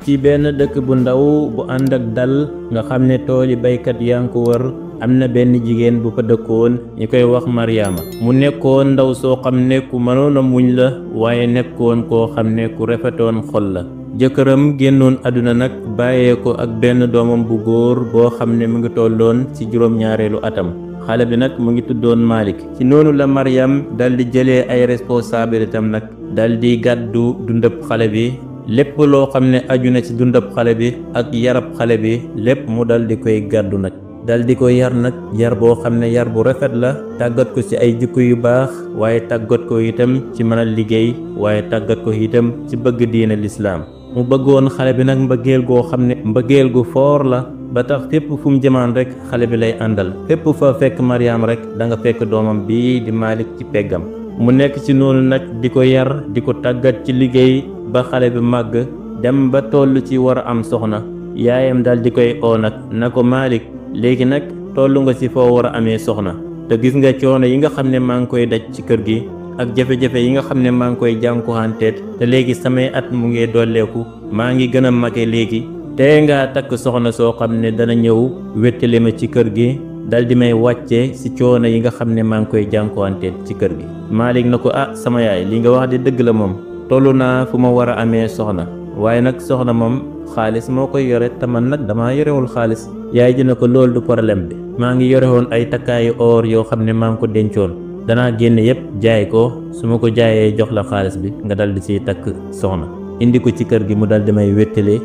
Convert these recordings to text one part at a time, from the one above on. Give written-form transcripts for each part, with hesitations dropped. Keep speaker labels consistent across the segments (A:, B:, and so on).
A: ci benn dëkk bu ndaw bu ànd ak dal nga xam ne tooli baykat yaa ngi ko wër am na benn jigéen bu fa dëkkoon ñu koy wax Maryaama mu nekkoon ndaw soo xam ne ku mënoon a muñ la waaye nekkoon koo xam ne ku rafetoon xol la. jëkkëram génnoon àdduna nag bàyyee ko ak benn doomam bu góor boo xam ne mu ngi tolloon ci juróom-ñaareelu atam. xale bi nag mu ngi tuddoon Malik. ci noonu la Maryam dal di jëlee ay responsabilité am nag dal di gàddu dundab xale bi lépp loo xam ne aju na ci dundab xale bi ak yarab xale bi lépp mu dal di koy gàddu nag dal di ko yar nag yar boo xam ne yar bu rafet la tàggat ko ci ay jikko yu baax waaye tàggat ko itam ci mën a liggéey waaye tàggat ko itam ci bëgg diine lislaam mu bëggoon xale bi nag mbëggeel goo xam ne mbëggeel gu foor la ba tax fépp fu mu jëmaan rek xale bi lay àndal fépp fa fekk Maryam rek da nga fekk doomam bii di Malik ci peggam mu nekk ci noonu nag di ko yar di ko tàggat ci liggéey ba xale bi màgg dem ba toll ci war a am soxna yaayam dal di koy oo nag na ko Malik léegi nag tollu nga ci foo war a amee soxna te gis nga coono yi nga xam ne maa ngi koy daj ci kër gi ak jafe-jafe yi nga xam ne maa ngi koy jànkuwanteet te léegi samay at mu ngi dolleeku maa ngi gën a mage léegi te nga takk soxna soo xam ne dana ñëw wéttali ma ci kër gi dal di may wàcce ci coono yi nga xam ne maa ngi koy jànkuwanteet ci kër gi. Malik na ko sama yaay li nga wax di dëgg la moom tollu naa fu ma war a amee soxna waaye nag soxna moom xaalis moo koy yore te man nag damaa yorewul xaalis. yaay ji na ko loolu du problème bi maa ngi yore woon ay takkaayu or yoo xam ne maa ngi ko dencoon danaa génn yépp jaay ko su ma ko jaayee jox la xaalis bi nga dal di ciy takk soxna indi ko ci kër gi mu dal di may wéttale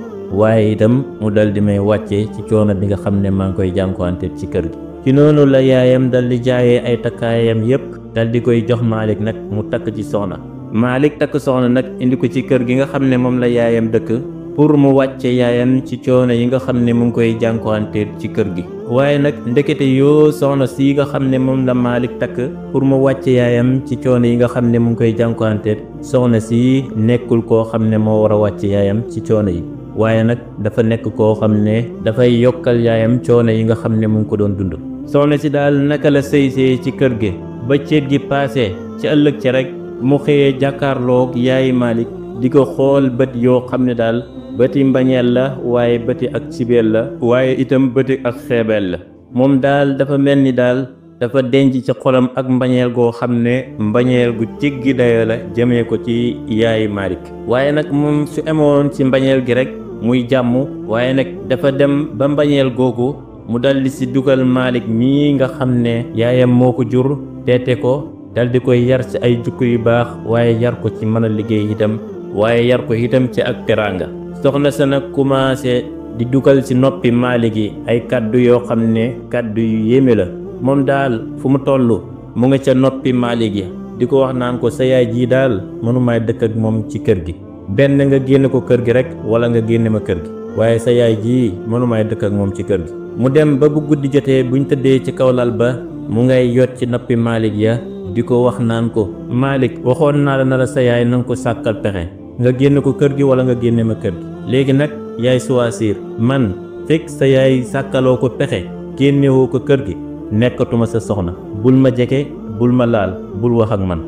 A: waaye itam mu dal di may wàcce ci coono bi nga xam ne maa ngi koy jànkuwante ci kër gi. ci noonu la yaayam dal di jaayee ay takkaayam yépp dal di koy jox Malik nag mu takk ci soxna Malik takk soxna nag indi ko ci kër gi nga xam ne moom la yaayam dëkk pour mu wàcce yaayam ci coono yi nga xam ne mu ngi koy jànkuwanteet ci kër gi waaye nag ndekete yoo soxna si nga xam ne moom la Malik takk pour mu wàcce yaayam ci coono yi nga xam ne mu ngi koy jànkuwanteet soxna si nekkul koo xam ne moo war a wàcce yaayam ci coono yi waaye nag dafa nekk koo xam ne dafay yokkal yaayam coono yi nga xam ne mu ngi ko doon dund. soxna si daal naka la sëysee ci kër gi ba ceet gi paase ci ëllëg ci rek mu xëyee jàkkaarloog yaayi Malik di ko xool bët yoo xam ne daal bëti mbañeel la waaye bëti ak cibeel la waaye itam bëti ak xeebeel la moom daal dafa mel ni daal dafa denc ci xolam ak mbañeel goo xam ne mbañeel gu jéggi dayo la jëmee ko ci yaayi Malik waaye nag moom su emoon ci mbañeel gi rek muy jàmm waaye nag dafa dem ba mbañeel googu mu daldi ci dugal Malik mii nga xam ne yaayam moo ko jur teete ko daldi koy yar ci ay jukko yu baax waaye yar ko ci mën a liggéey itam waaye yar ko itam ci ak teraanga soxna sa nag commencé di dugal ci noppi Malik yi ay kàddu yoo xam ne kàddu yu yéeme la moom daal fu mu toll mu nga ca noppi Malik yi di ko wax naan ko sa yaay jii daal mënumaay dëkk ak moom ci kër gi benn nga génne ko kër gi rek wala nga génne ma kër gi waaye sa yaay jii mënumaay dëkk ak moom ci kër gi mu dem ba bu guddi jotee buñ tëddee ci kaw lal ba mu ngay yot ci noppi Malik ya di ko wax naan ko Malik waxoon naa la na la sa yaay nanga ko sàkkal pexe nga génne ko kër gi wala nga génne ma kër gi léegi nag yaay choisir man fekk sa yaay sàkkaloo ko pexe génnewoo ko kër gi nekkatuma sa soxna bul ma jege bul ma laal bul wax ak man.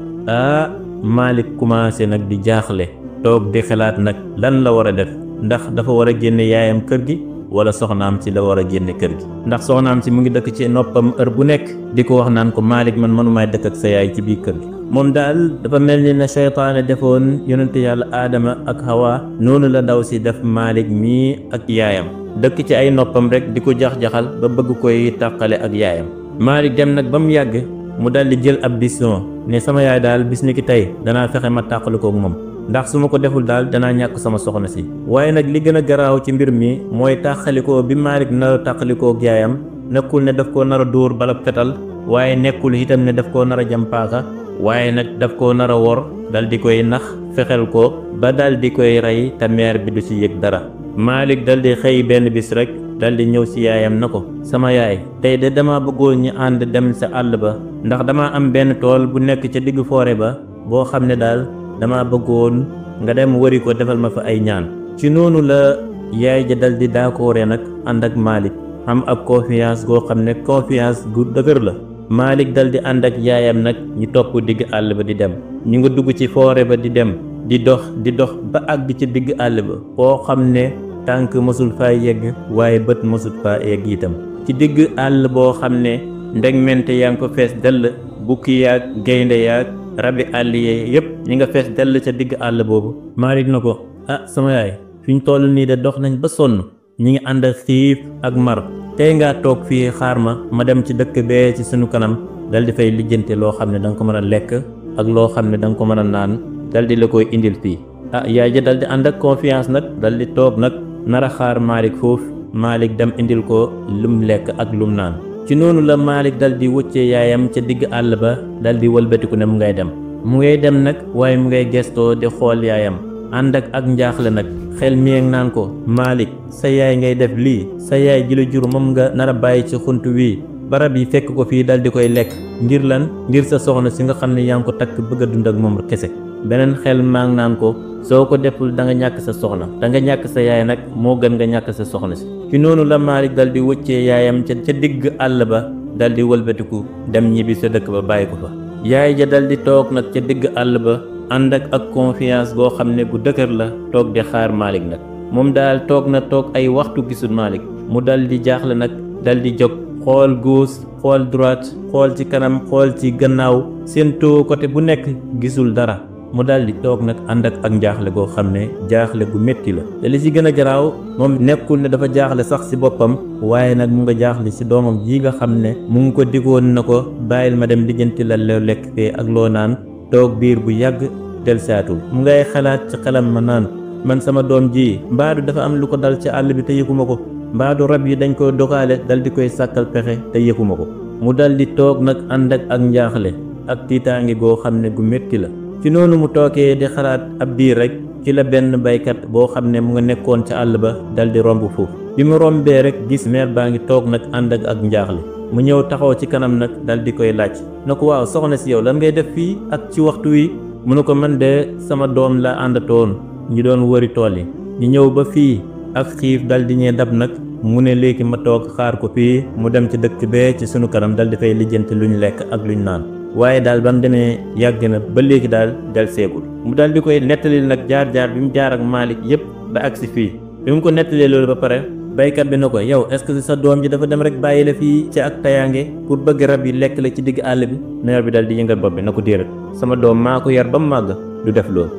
A: Malik commencé nag di jaaxle toog di xalaat nag lan la war a def ndax dafa war a génne yaayam kër gi wala soxnaam si la war a génne kër gi ndax soxnaam si mu ngi dëkk ci noppam heure bu nekk di ko wax naan ko Malik man mënumaay dëkk ak sa yaay ci biir kër gi moom daal dafa mel ni na seytaane defoon yonente yàlla aadama ak Hawa noonu la daw si def Malik mii ak yaayam dëkk ci ay noppam rek di ko jax-jaxal ba bëgg koy tàqale ak yaayam Malik dem nag ba mu yàgg mu dal di jël ab décision ne sama yaay daal bis ni ki tey danaa fexe ma tàqale ko ak moom ndax su ma ko deful daal danaa ñàkk sama soxna si waaye nag li gën a garaaw ci mbir mi mooy tàqalikoo bi Malik nar a tàqalikoo ak yaayam nekkul ne daf koo nar a dóor bala fetal waaye nekkul itam ne daf koo nar a jam paaka waaye nag daf koo nar a wor dal di koy nax fexel ko ba dal di koy rey te meer bi du ci yëg dara Malik dal di xëy benn bis rek dal di ñëw ci yaayam na ko sama yaay tey de dama bëggoon ñu ànd dem sa àll ba ndax dama am benn tool bu nekk ca diggu foore ba boo xam ne daal dama bëggoon nga dem wari ko defal ma fa ay ñaan ci noonu la yaay ja dal di daakoore nag ànd ak Malik am ak confiance goo xam ne confiance gu dëgër la Malik dal di ànd ak yaayam nag ñu topp digg àll ba di dem ñu nga dugg ci foore ba di dem di dox ba àgg ci digg àll ba foo xam ne tànk mësul faa yegg waaye bët mësul faa yegg itam ci digg àll boo xam ne ndegmente yaa ngi ko fees dell bukki yaag gaynde yaag rabi àll yee yépp ñi nga fees dell ca digg àll boobu. Malick na ko sama yaay fi ñu toll nii de dox nañ ba sonn ñi ngi ànd ak xiif ak mar tey ngaa toog fii xaar ma dem ci dëkk bee ci sunu kanam dal di fay lijjante loo xam ne da nga ko mën a lekk ak loo xam ne da nga ko mën a naan dal di la koy indil fii. yaay ja dal di ànd ak confiance nag dal di toog nag nar a xaar Malick foofu Malick dem indil ko lum lekk ak lum naan ci noonu la Malick dal di wëccee yaayam ca digg àll ba dal di wëlbatiku ne mu ngay dem nag waaye mu ngay gestoo di xool yaayam ànd ak njaaxle nag xel mi naan ko Malick sa yaay ngay def lii sa yaay ji la jur moom nga nar a bàyyi ci xunt wii barab yi fekk ko fii dal di koy lekk ngir lan ngir sa soxna si nga xam ne yaa ngi ko takk bëgg a dund ak moom kese beneen xel maa ngi naan ko soo ko deful da nga ñàkk sa soxna da nga ñàkk sa yaay nag moo gën nga ñàkk sa soxna si ci noonu la Malick dal di wëccee yaayam ca digg àll ba dal di wëlbatiku dem ñibbi sa dëkk ba bàyyi ko fa yaay ja dal di toog nag ca digg àll ba ànd ak confiance goo xam ne gu dëgër la toog di xaar Malick nag moom daal toog ay waxtu gisul Malick mu dal di jaaxle nag dal di jóg xool gauche xool droite xool ci kanam xool ci gannaaw séentoo côté bu nekk gisul dara mu dal di toog nag ànd ak njaaxle goo xam ne jaaxle gu métti la te li ci gën a garaaw moom nekkul ne dafa jaaxle sax ci boppam waaye nag mu nga jaaxle ci doomam ji nga xam ne mu ngi ko digoon na ko bàyyil ma dem lijjanti la loo lekk fee ak loo naan toog biir bu yàgg del saatul mu ngay xalaat ci xelam ma naan man sama doom ji mbaadu dafa am lu ko dal ci àll bi te yëguma ko mbaadu rab yi dañ ko dogaale dal di koy sàkkal pexe te yëguma ko mu dal di toog nag ànd ak njaaxle ak tiitaange goo xam ne gu métti la ci noonu mu tookee di xalaat ab diir rek ci la benn baykat boo xam ne mu nga nekkoon ca àll ba dal di romb foofu bi mu rombee rek gis meer baa ngi toog nag ànd ak njaaxle mu ñëw taxaw ci kanam nag dal di koy laaj na ko waaw soxna si yow lan ngay def fii ak ci waxtu wi mu ne ko man de sama doom la àndatoon ñu doon wëri tool yi ñu ñëw ba fii ak xiif dal di ñee dab nag mu ne léegi ma toog xaar ko fii mu dem ci dëkk bee ci sunu kanam dal di fay lijjanti luñ lekk ak luñ naan waaye daal ba mu demee yàgg na ba léegi daal del seegul mu dal di koy nettali nag jaar-jaar bi mu jaar ak Malick yépp ba agsi fii bi mu ko nettalee loolu ba pare baykat bi na ko yow est-ce que sa doom ji dafa dem rek bàyyi la fii ci ak tayaange pour bëgg rab yi lekk la ci digg àll bi meer bi dal di yëngal bopp bi na ko déedéet sama doom maa ko yar ba mu màgg du def loolu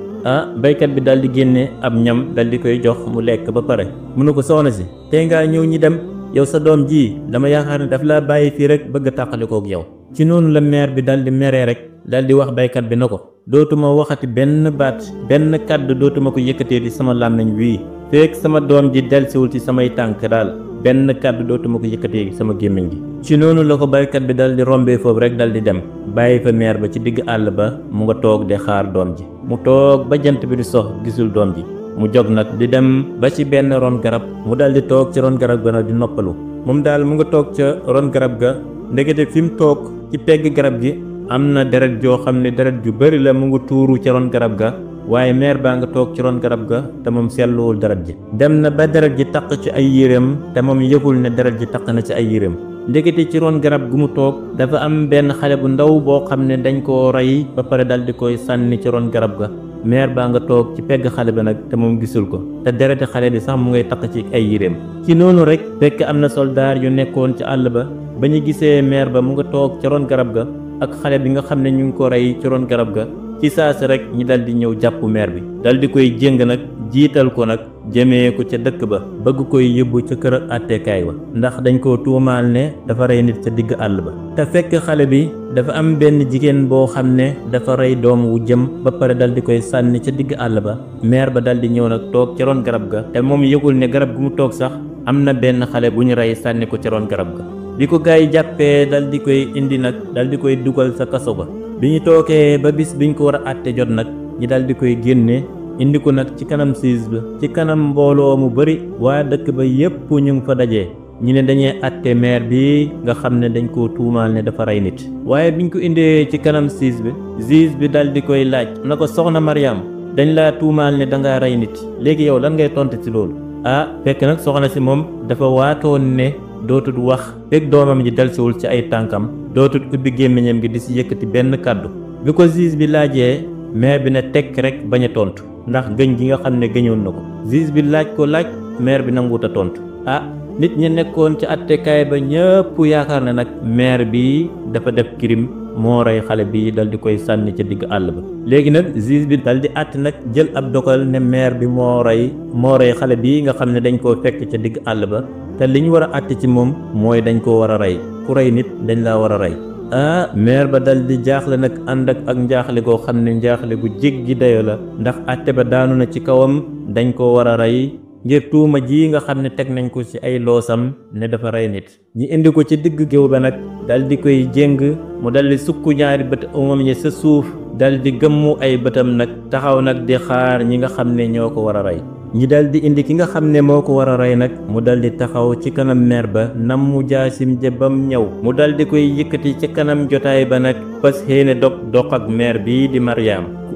A: baykat bi dal di génne ab ñam dal di koy jox mu lekk ba pare mu ne ko soxna si tey ngaa ñëw ñi dem yow sa doom ji dama yaakaar ne daf laa bàyyi fii rek bëgg a tàqalikoo ak yow ci noonu la meer bi dal di meree rek dal di wax baykat bi na ko dootuma waxati benn baat benn kàddu dootuma ko yëkkatee di sama làmmiñ wii feek sama doom ji delsiwul ci samay tànk daal benn kàddu dootuma ko yëkkatee sama gémmiñ gi ci noonu la ko baykat bi dal di rombee foofu rek dal di dem bàyyi fa meer ba ci digg àll ba mu nga toog di xaar doom ji mu toog ba jant bi di sox gisul doom ji mu jog nag di dem ba ci benn ron garab mu dal di toog ci ron garab ga nag di noppalu moom daal mu nga toog ca ron garab ga ndekete fi mu toog ci pegg garab gi am na deret joo xam ne deret ju bari la mu ngi tuuru ca ron garab ga waaye meer baa nga toog ci ron garab ga te moom seetluwul deret ji dem na ba deret ji taq ci ay yéreem te moom yëgul ne deret ji taq na ci ay yéreem ndekete ci ron garab gu mu toog dafa am benn xale bu ndaw boo xam ne dañ koo rey ba pare dal di koy sànni ci ron garab ga meer baa nga toog ci pegg xale bi nag te moom gisul ko te dereti xale bi sax mu ngay taq ci ay yéreem ci noonu rek fekk am na soldaar yu nekkoon ci àll ba ba ñu gisee meer ba mu nga toog ci ron garab ga ak xale bi nga xam ne ñu ngi ko rey ci ron garab ga ci saasi rek ñi dal di ñëw jàpp meer bi dal di koy jéng nag jiital ko nag jëmee ko ca dëkk ba bëgg koy yóbbu ca kër àttekaay wa ndax dañ koo tuumaal ne dafa rey nit ca digg àll ba te fekk xale bi dafa am benn jigéen boo xam ne dafa rey doom wu jëm ba pare dal di koy sànni ca digg àll ba meer ba dal di ñëw nag toog ca ron garab ga te moom yëgul ne garab gu mu toog sax am na benn xale bu ñu rey sànni ko ca ron garab ga bi ko gaay yi jàppee dal di koy indi nag dal di koy dugal sa kaso ba bi ñu tookee ba bis biñ ko war a àtte jot nag ñi dal di koy génne indi ko nag ci kanam siis ba ci kanam mbooloo mu bari waa dëkk ba yépp ñu ngi fa dajee ñi ne dañuy àtte meer bi nga xam ne dañ koo tuumaal ne dafa rey nit waaye biñ ko indee ci kanam siis bi juge bi dal di koy laaj na ko soxna Mariam dañ laa tuumaal ne dangaa rey nit léegi yow lan ngay tontu ci loolu fekk nag soxna si moom dafa waatoon ne dootut wax fekk doomam ji delsiwul ci ay tànkam dootut ubbi gémmiñam gi di si yëkkati benn kàddu bi ko juge bi laajee meer bi ne tekk rek bañ a tontu ndax gëñ gi nga xam ne gëñoon na ko juge bi laaj maire bi nanguut a tontu. Nit ñi nekkoon ci attekaay ba ñëpp yaakaar ne nag maire bi dafa def crime moo rey xale bi dal di koy sànni ca digg àll ba. léegi nag juge bi dal di àtte nag jël ab dogal ne maire bi moo rey xale bi nga xam ne dañ koo fekk ca digg àll ba te li ñu war a àtte ci moom mooy dañ koo war a rey ku rey nit dañ laa war a rey. maire ba dal di jaaxle nag ànd ak njaaxle goo xam ne njaaxle gu jéggi dayo la ndax àtte ba daanu na ci kawam dañ koo war a rey ngir tuuma ji nga xam ne teg nañ ko ci ay loosam ne dafa rey nit. ñi indi ko ci digg géew ba nag dal di koy jéng mu dal di sukk ñaari bët umam ñi sa suuf dal di gëmmu ay bëtam nag taxaw nag di xaar ñi nga xam ne ñoo ko war a rey. ñi dal di indi ki nga xam ne moo ko war a rey nag mu dal di taxaw ci kanam maire ba nam mu jaasim ja bam ñëw mu dal di koy yëkkati ci kanam jotaay ba nag fas yéene doq ak maire bii di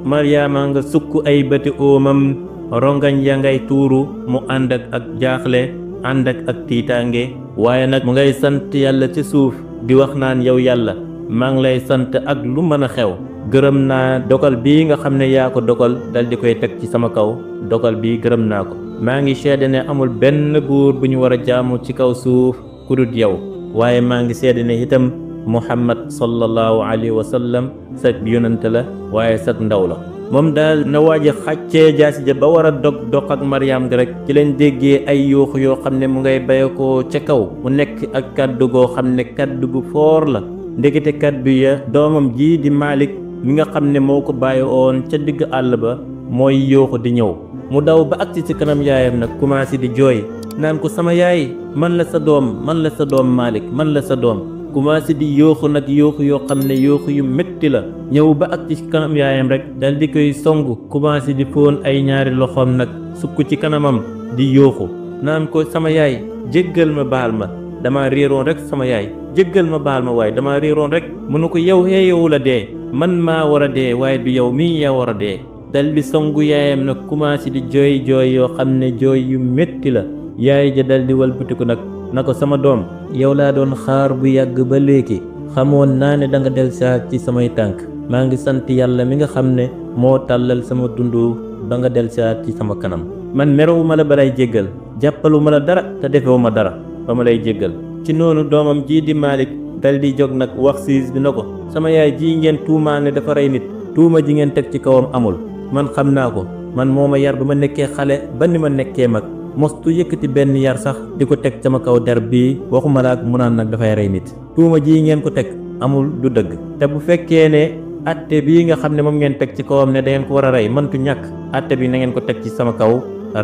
A: Mariama nga sukk ay bëti umam rongañ ya ngay tuuru mu ànd ak jaaxle ànd ak tiitaange waaye nag mu ngay sant yàlla ci suuf di wax naan yow yàlla maa ngi lay sant ak lu mën a xew gërëm naa dogal bii nga xam ne yaa ko dogal dal di koy teg ci sama kaw dogal bii gërëm naa ko maa ngi seede ne amul benn buur bu ñu war a jaamu ci kaw suuf ku dul yow waaye maa ngi seede ne itam Muhammad sallallahu alayhi wa sallam sag yonante la waaye sag ndaw la. moom daal na waaji xàccee jaasi ja ba war a dog ak Mariam gi rek ci leen déggee ay yuuxu yoo xam ne mu ngay baye ko ca kaw mu nekk ak kàddu goo xam ne kàddu gu foor la ndekete kàddu ya doomam ji di Malik mi nga xam ne moo ko bàyyi woon ca digg àll ba mooy yuuxu di ñëw mu daw ba agsi ci kanam yaayam nag commencé di jooy naan ko sama yaay man la sa doom Malik man la sa doom commencé di yooxu nag yooxu yoo xam ne yooxu yu métti la ñëw ba ak ci kanam yaayam rek dal di koy songu commencé di fóon ay ñaari loxoom nag sukk ci kanamam di yooxu naan ko sama yaay jéggal ma baal ma dama réeroon rek sama yaay jéggal ma baal ma waaye dama réeroon rek mënu ko yow yow la dee man maa war a dee waaye du yow mii yaa war a dee dal di songu yaayam nag commencé di jooy yoo xam ne jooy yu métti la yaay ja dal di walbatiku nag na ko sama doom yow laa doon xaar bu yàgg ba léegi xamoon naa ne danga del saat ci samay tànk maa ngi sant yàlla mi nga xam ne moo tàllal sama dund ba nga del saat ci sama kanam man merewu ma la ba lay jéggal jàppalu ma la dara te defewu ma dara ba ma lay jéggal ci noonu doomam jii di Malik dal di jóg nag wax siis bi na ko sama yaay ji ngeen tuumaa ne dafa rey nit tuuma ji ngeen teg ci kawam amul man xam naa ko man moo ma yar ba ma nekkee xale ba ni ma nekkee mag mostu yëkkati benn yar sax di ko teg sama kaw der bii waxuma la ak mu naan nag dafay rey nit tuuma ji ngeen ko teg amul du dëgg te bu fekkee ne atte bii nga xam ne moom ngeen teg ci kawam ne da ngeen ko war a rey mëntu ñàkk atte bi na ngeen ko teg ci sama kaw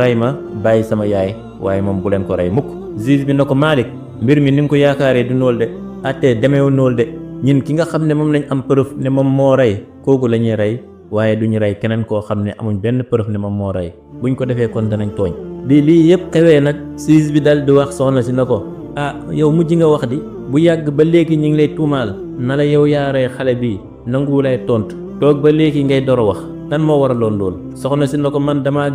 A: rey ma bàyyi sama yaay waaye moom bu leen ko rey mukk juge bi na ko Malik mbir mi ni nga ko yaakaaree du nool de atte demeewu nool de ñun ki nga xam ne moom lañ am preuve ne moom moo rey kooku la ñuy rey waaye duñu rey keneen koo xam ne amuñ benn preuve ne moom moo rey buñ ko defee kon danañ tooñ bi lii yëpp xewee nag juge bi dal di wax soxna si na ko yow mujj nga wax di bu yàgg ba léegi ñu ngi lay tuumaal na la yow yaa rey xale bii nanguwu lay tontu toog ba léegi ngay door a wax lan moo waraloon lool soxna si na ko man dama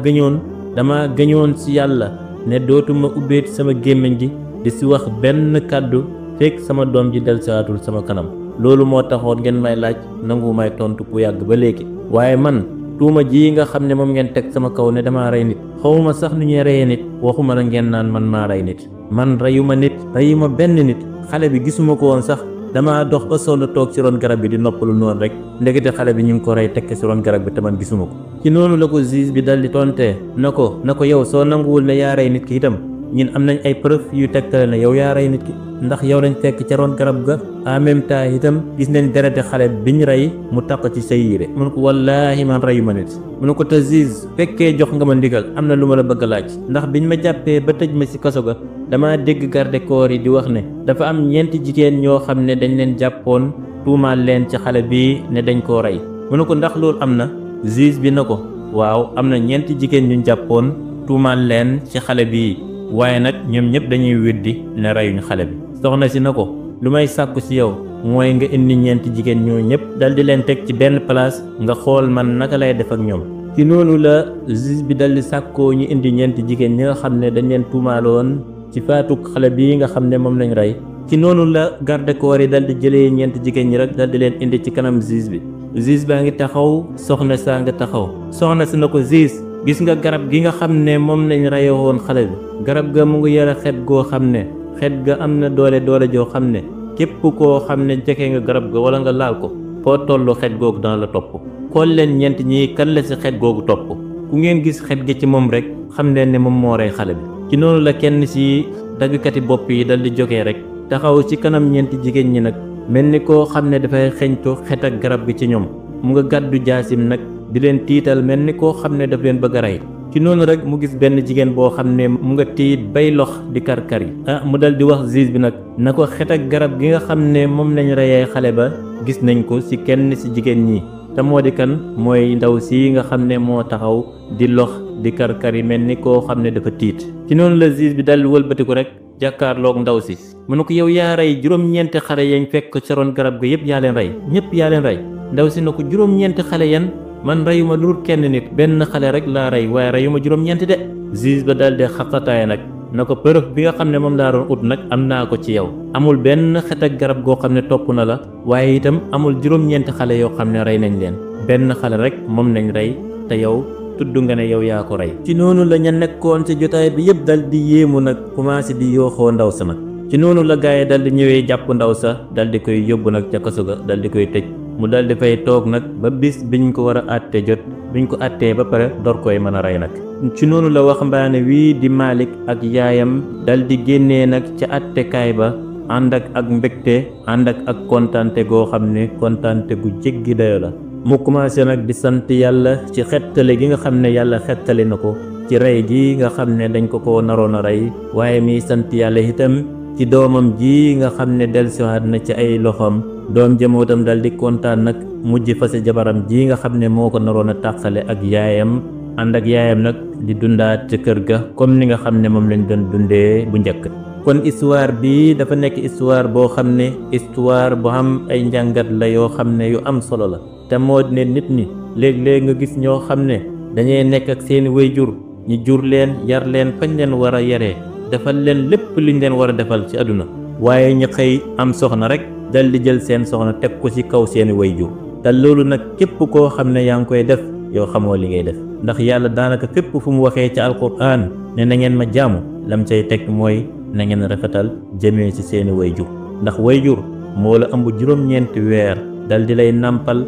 A: gëñoon si yàlla ne dootuma ubbeeti sama gémmiñ gi di si wax benn kàddu fekk sama doom ji del saatul sama kanam loolu moo taxoon ngeen may laaj nanguwu may tontu bu yàgg ba léegi waaye man tuuma ji nga xam ne moom ngeen teg sama kaw ne damaa rey nit xawma sax nu ñuy reyee nit waxuma la ngeen naan man maa rey nit man reyuma nit reyuma benn nit xale bi gisuma ko woon sax damaa dox ba sonn toog ci ron garab bi di noppalu noonu rek ndekete xale bi ñu ngi ko rey tekk ci ron garab bi te man gisuma ko ci noonu la ko juge bi dal di tontee na ko yow soo nanguwul ne yaa rey nit ki itam ñun am nañ ay preuve yu tegtale ne yow yaa rey nit ki ndax yow lañ fekk ca ron garab ga en même temps itam gis nañ dereti xale biñ rey mu taq ci sa yére mu ne ko wallaahi man reyu ma nit mu ne ko te juge fekkee jox nga ma ndigal am na lu ma la bëgg a laaj ndax biñ ma jàppee ba tëj ma ci kaso ga dama dégg garde corps yi di wax ne dafa am ñeenti jigéen ñoo xam ne dañ leen jàppoon tuumaal leen ci xale bii ne dañ koo rey mu ne ko ndax loolu am na juge bi na ko waaw am na ñeenti jigéen ñu jàppoon tuumaal leen ci xale bii waaye nag ñoom ñëpp dañuy weddi ne reyuñ xale bi soxna si na ko lu may sàkku ci yow mooy nga indi ñeenti jigéen ñoo ñëpp dal di leen teg ci benn place nga xool man naka lay def ak ñoom ci noonu la juge bi dal di sàkkoo ñu indi ñeenti jigéen ñi nga xam ne dañ leen tuumaaloon ci faatuk xale bii nga xam ne moom lañ rey ci noonu la garde corps yi dal di jëlee ñeenti jigéen ñi rek dal di leen indi ci kanam juge bi juge baa ngi taxaw soxna saa nga taxaw soxna si na ko juge gis nga garab gi nga xam ne moom lañ reye woon xale bi garab ga mu ngi yore xet goo xam ne xet ga am na doole joo xam ne képp koo xam ne jege nga garab ga wala nga laal ko foo tollu xet googu dana la topp. xool leen ñeent ñii kan la ci xet googu topp ku ngeen gis xet gi ci moom rek xam leen ne moom moo rey xale bi. ci noonu la kenn ci daggkati bopp yi dal di jógee rek taxaw ci kanam ñeenti jigéen ñi nag mel ni koo xam ne dafay xeñtu xet ak garab gi ci ñoom mu nga gàddu jaasim nag di leen tiital mel ni koo xam ne daf leen bëgg a rey. ci noonu rek mu gis benn jigéen boo xam ne mu nga tiit bay lox di karkar yi mu dal di wax juge bi nag na ko xet ak garab gi nga xam ne moom lañ reyee xale ba gis nañ ko ci kenn ci jigéen ñi te moo di kan mooy ndaw si nga xam ne moo taxaw di lox di karkar yi mel ni koo xam ne dafa tiit. ci noonu la juge bi dal wëlbatiku rek jàkkaarloog ndaw si mu ne ko yow yaa rey juróom-ñeenti xale yañ fekk ca roon garab ga yëpp yaa leen rey ñëpp yaa leen rey. ndaw si na ko juróom-ñeenti xale yan man reyuma lu dul kenn nit benn xale rek laa rey waaye reyuma juróom-ñeenti de. juge ba dal de xaqataay nag na ko preuve bi nga xam ne moom laa doon ut nag am naa ko ci yow amul benn xet ak garab goo xam ne topp na la waaye itam amul juróom-ñeenti xale yoo xam ne rey nañ leen benn xale rek moom nañ rey te yow tudd nga ne yow yaa ko rey. ci noonu la ña nekkoon ci jotaay bi yëpp dal di yéemu nag commencé di yooxoo ndaw sa nag ci noonu la gaay dal di ñëwee jàpp ndaw sa dal di koy yóbbu nag ca kaso ga dal di koy tëj mu dal di fay toog nag ba bis biñ ko war a àtte jot biñ ko àttee ba pare door koy mën a rey nag. ci noonu la waxambaane wii di Malick ak yaayam dal di génnee nag ca àttekaay ba ànd ak mbégte ànd ak kontaante goo xam ne kontaante gu jéggi dayo la. mu commencé nag di sant yàlla ci xettale gi nga xam ne yàlla xettali na ko ci rey gi nga xam ne dañ ko naroon a rey waaye mi sant yàlla itam ci doomam ji nga xam ne dellusiwaat na ci ay loxoom doom jëmootam dal di kontaan nag mujj fase jabaram ji nga xam ne moo ko naroon a tàqale ak yaayam ànd ak yaayam nag di dundaat ci kër ga comme ni nga xam ne moom lañ doon dundee bu njëkk. kon histoire bi dafa nekk histoire boo xam ne histoire bu am ay njàngat la yoo xam ne yu am solo la te moo ne nit ñi léeg-léeg nga gis ñoo xam ne dañuy nekk ak seeni waajur ñi jur leen yar leen fañ leen war a yaree defal leen lépp liñ leen war a defal ci àdduna waaye ñu xëy am soxna rek dal di jël seen soxna teg ko ci kaw seeni waajur te loolu nag képp koo xam ne yaa ngi koy def yow xamoo li ngay def ndax yàlla daanaka fépp fu mu waxee ci alquran ne na ngeen ma jaamu lam cay teg mooy na ngeen rafetal jëmee ci seeni waajur ndax waajur moo la ëmb juróom-ñeenti weer dal di lay nàmpal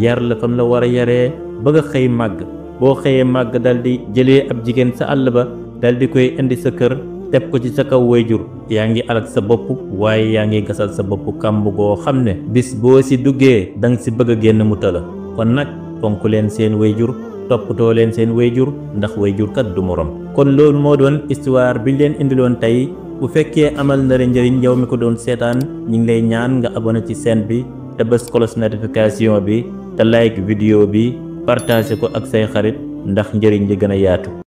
A: yar la fam la war a yaree ba nga xëy màgg boo xëyee màgg dal di jëlee ab jigéen sa àll ba dal di koy indi sa kër teg ko ci sa kaw waajur yaa ngi alak sa bopp waaye yaa ngi gasal sa bopp kàmb goo xam ne bis boo ci duggee danga ci bëgg a génn mu tëla kon nag fonk leen seen waajur toppatoo leen seen waajur ndax waajur kat du morom. kon loolu moo doon histoire bi ñu leen indiloon tey bu fekkee amal na la njëriñ yow mi ko doon seetaan ñu ngi lay ñaan nga abonné ci chaîne bi te bës cloche notification bi te like vidéo bi partage ko ak say xarit ndax njëriñ li gën a yaatu.